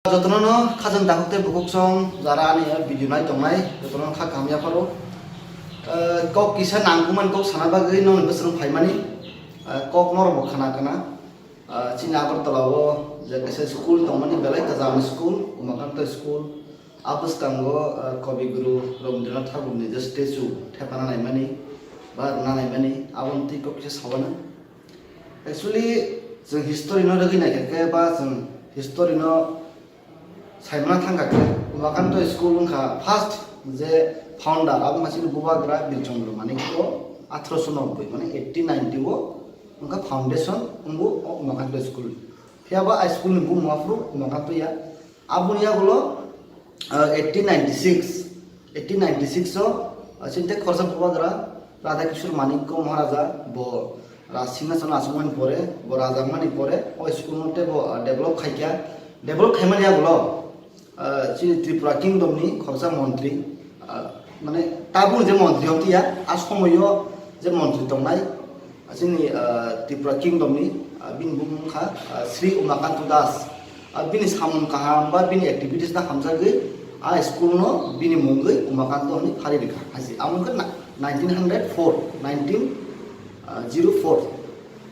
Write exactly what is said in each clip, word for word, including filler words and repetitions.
Jotono no khajang dakhuk tei bukhuk song jara ani video nai tongnai, jotono kha kaham yapharo. Eh, kok kisa nangkukmani kok sana bagwi nokni bwswrwng phaimani, eh, kok norokbo khana kana. Eh, chini Agartala o je kaisa school tongmani belai kwcham school, Umakanto school. A bwskango, eh, Kabi Guru Rabindranath Thakurni je statue thepana naimani ba rwna naimani, aboni twi kok kisa sawana. Actually, chwng history no rwgwi naikha khe ba chwng history no saimana thangkha khe, Umakanto school wngkha first je founder, abo wngkha chini Bubagra Birchandra Manikya, athroso nobboi, mane eighteen ninety o wngkha foundation wngbo o Umakanto school. Phiya ba a school ni bumung aphuru Umakanto ya. Aboni yagulo, ah, eighteen ninety-six, eighteen ninety-six o, ah, chini tei khoroksa Bubagra Radha Kishore Manikya Maharaja bo Raj Singhason achukmani pore, bo rajakmani pore, o school no teibo, ah, develop khaikha. Develop khaimani yagulo, ah, chini Tripura Kingdom ni khoroksa montri, ah, mane tabuk je montri hwn tiya, a somoio je montri tongnai, chini, ah, Tripura Kingdom ni, ah, bini bumung wngkha, ah, Sri Umakanto Das. Ah, bini samung kaham ba bini activities no hamjagwi a school no bini mungwi Umakanto hwnwi phari rwkha hai se. Amo wngkha na-, nineteen hundred four, nineteen zero four.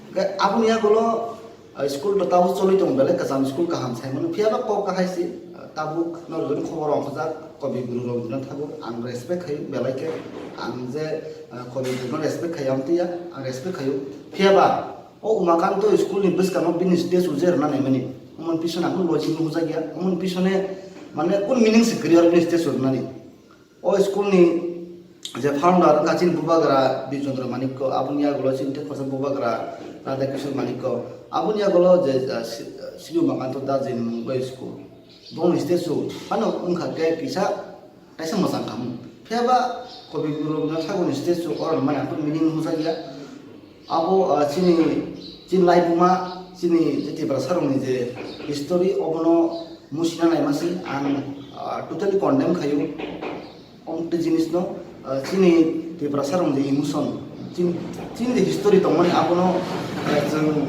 Hwnkhe aboni yagulo, ah, school to tabuk choli tongo, belai kwcham school kaham saimano. Phiya ba kok kahai se, ah, tabuk no jodi khobor ongkhojak Kabi Guru Rabindranath Thakur, ang respect khaio belai khe. Ang je, ah, Kabi Guru no respect khaio, amtwi ya, ang respect khaio. Phiya ba o Umakanto school ni bwskango bini statue je rwna naimani, omoni pisone ang logic nukjak ya, omoni pisone mane kun meaning se kwrwi oro bini statue rwnani. O school ni je founder wngkha chini Bubagra Birchandra Manikya, aboni yagulo chini tei khoroksa Bubagra Radha Kishore Manikya, aboni yagulo je, ah, Sri, Sri Umakanto Das ni mung bai school. Bongni statue phano wngkha khe kisa kaisa mwchang khamung. Phiya ba Kabi Guru Rabindranath Thakurni statue oro mani ang meaning nukjak ya. Abo, ah, chini, chini laibuma, chini je Tiprasa rokni je history, obono musina naima se ang, ah, totally condemn khaio. Omte jinis no, ah, chini Tiprasa rok je emotion, chini, chini je history tongmani abono, ah, chwng,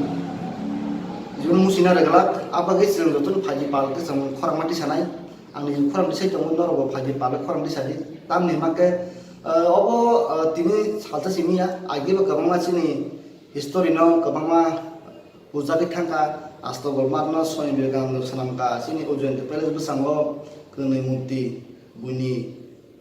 chwng musina rwglak, abagwi chwng jotono phaidi pal khe chwng khorang mati sanai. Ang ni khorang tisai tongo, norok bo phaidi pal khe khorang tisadi. Tamni hwnba khe, ah, obo, ah, tini salsa simi ya, agi bo kwbangma chini history no kwbangma pujagwi thangkha, Astagol Marno, Swami Vivekananda swnamkha, chini Ujjayanta Palace bwskango kwnwi murti, buini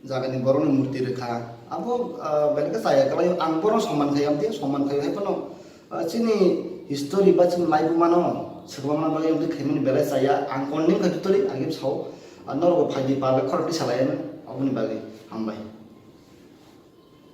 jagani borokni murti rwkha. Abo, ah, belai khe chaya kwlaio, ang bono soman khai, amtwi soman khai hai phano, ah, chini history ba chini laibuma no swkangma bagwi amtwi khaimani belai chaya, ang condemn khai totally, agi sao, ah, norok bo phaidi pal khe khorang tisalai aboni bagwi. Hambai.